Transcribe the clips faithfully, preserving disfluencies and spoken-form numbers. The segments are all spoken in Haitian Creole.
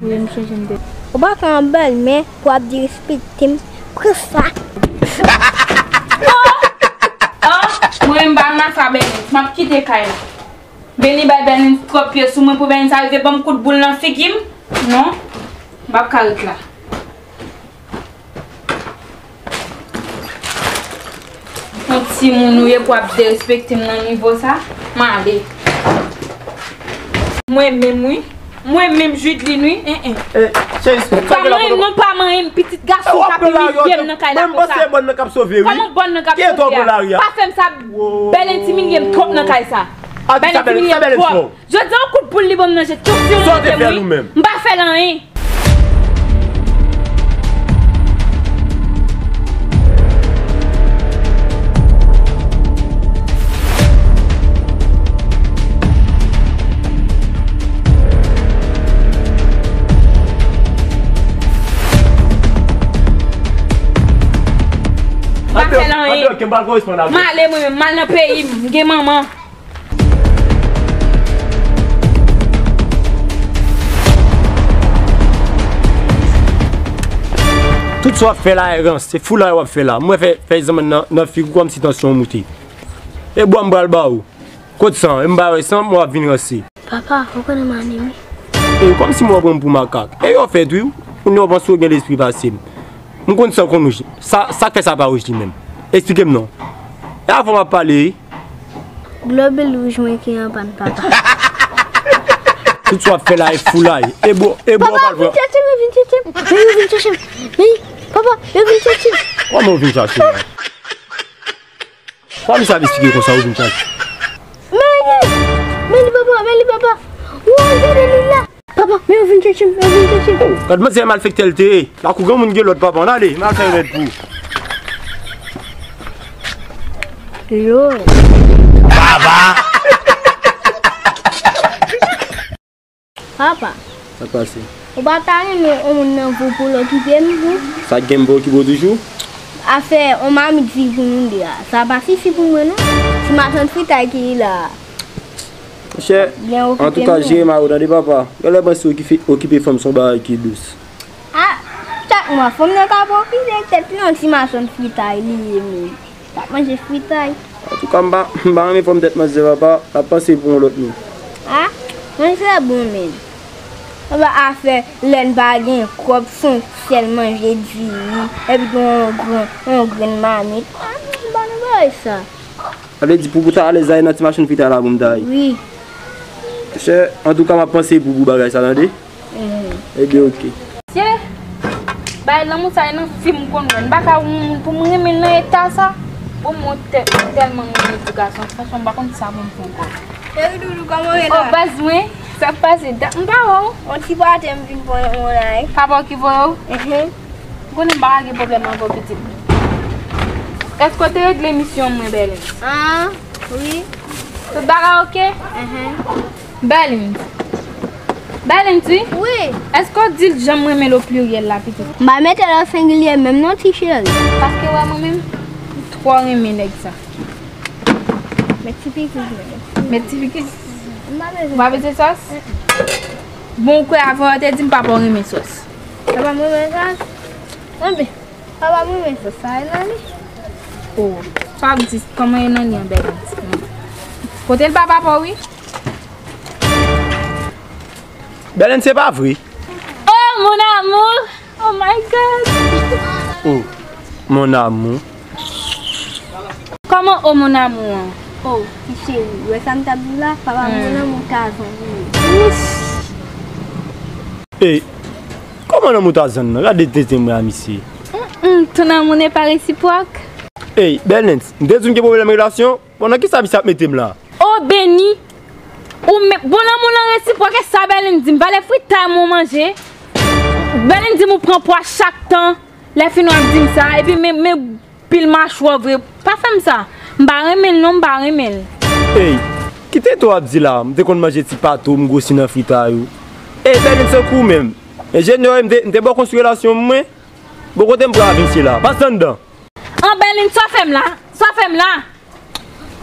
Wi, m chanje m de. Ou pa ka yon bèlmè pou ap derespekte m. Pran sa. Oh! Oh! Mwen m pa nan sa, Bèlens. M ap kite kay la. Beni bay Bèlens twòp pye sou mwen pou Bèlens arive ban m kout boul nan figi m. Non. M p ap ka ret la. Yon timoun ou ye pou ap derespekte m nan nivo sa? M ale. Mwen menm wi. Mwen menm Judline wi. En, en. Eh, cheri, sa Pa gen la manyen m foto. Non, pa manyen m. Pitit gason k ap imilye m nan kay la konsa. Mwen panse bòn nan k ap sove wi. Kòman bòn nan k ap sove a? Pa fè m sa. Bèlens imilye m twòp nan kay sa. Bèlens imilye m twòp. Jodi a, yon kout boul li ban m nan je, tout fè monte m wi. M pa fè l anyen. M pa fè l anyen. M ale mwen menm, m al nan peyi m, m gen manman. Tout sa w ap fè la, Erans, se foulay w ap fè la. M wè fè, fè zanmann nan, nan figi w kòmsi tansyon w moute. E bwa m pral ba ou. Kot san? E m pa wè san, m w ap vin ranse. Papa, ou konnen m anemi. E kòmsi m w ap pran m pou makak. E yo fèt wi, ou nou panse w gen lespri pase m. M konn sa w konn wouj. Sa, sa k fè sa pa wouj li menm? Eksplike m non. E avan w ap pale wi. Globul wouj mwen ki an pàn, papa. Tout sa w ap fè la e foulay. E bo, e bo Papa, pral vin pran. Chèche m, vin chèche m. Vin, vin chèche m. Vin, papa, yo vin chèche m. Kòman w vin chache m? Kòman sa vin chache konsa ou vin chache? Men li, men li papa, men li papa. Woy, gade li la. Papa, men yo vin chèche m, yo vin chèche m. Oh, gad manzè malfektè l te ye. Lakou granmoun gen lòd papa, ann ale, m al fè remèd pou ou. Yo. Papa! Papa. Sa k pase? Ou pa ta renmen yon moun nan vo pou l okipe m tou? Sa k gen m pou okipe w toujou? Afè yon mamit vi pou nou de a. Sa pa sifi pou mwen non. Ti machann fritay ki la. Monchè, antouka, jere mari w tande papa. Genlè panse okipe, okipe fanm se yon bagay ki dous. A, chak mwa, fanm nan ka pwofite tèt li, yon ti machann fritay li ye menm. L ap manje fritay. Antouka, m pa, m pa renmen fòm tèt manzè papa, l ap panse pou yon lòt moun. A, manzè bon menm. Anba afè lè n pa gen kòb, se sèl manje diri, epi gen yon gran, yon grenn mamit. A, m pa nan bagay sa. Sa vle di pou, pou ta alèz la, e nan ti machann fritay la pou m ta ye. Wi. Chè, antouka, m ap panse pou, pou bagay sa, tande? Mhm. Ebyen, oke. Mesye, bay lanmou sa, e nan fim m konn wè. M pa ka wè yon moun pou m renmen l nan eta sa. Bon, mwen tè-, mwen tèlman renmen ti gason. Franchman, m pa konn sa pou m fè ankò. Cheri doudou, kòman w ye la? Oh, baz mwen, sa k pase? Dat m pa wè w. Yon ti pate m vin pran yon la, wi. Papa w ki voye w? Mhm. Ou konnen m pa ka gen pwoblèm avè w, pitit. Èske w te regle misyon mwen, Bèlens? Ah, wi. Tout bagay oke? Mhm. Bèlens. Bèlens, wi? Wi. Èske w di l jan m renmen l o pliryèl la, pitit? M pa mete l o sengilye menm non, ti cheri. Paske w wè mwen menm, m twò renmen nèg sa. Met ti pikiz mwen. Met ti pikiz. M pa bezwen. Ou pa bezwen sòs? Mm-mm. Bon, ou kwè avan w te di m papa w renmen sòs? Papa m renmen sòs? Anben, papa m renmen sòs sa e nan li. Oh, sa w ap di, kòman e nan li an, Bèlens? Kote l pa papa w, wi? Bèlens, se pa vre. Oh, mon amour! Oh my God! Oh, mon amour. Kòman, oh, mon amour an? Oh, ti cheri, ou wè sa m t ap di w la? Papa m, mon amour, Tazan vini. Ey, kòman lanmou Tazan nan? Gade tenten mwen a misye. Mm, mm, ton amour n'est pas réciproque. Ey, Bèlens, m te di w m gen pwoblèm relasyon? Bon, nan kisa misye ap mete m la? Oh, Beni! Ou men, bon, lanmou lan resipwòk, e sa Bèlens di m. Valè fritay mwen manje. Bèlens di m ou pran pwa chak tan. Lè fini w ap di m sa. Epi men, men pil machwè w vre. Pa fè m sa. M pa renmen l non, m pa renmen l. Ey, kite to w ap di la. M te konn manje ti pato, m gwosi nan fritay ou. Ey, Bèlens, se kou menm. Enjenyè, m te, m te ba w konsèy relasyon mwen. Bon, kote m pral vin se la. Pase anndan. An Bèlens, sa w fè m la? Sa w fè m la?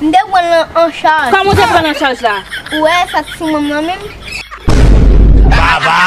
M te pran l an chaj. Kòman w te pran l an chaj la? Ou wè sa ti manm nan menm? Baba!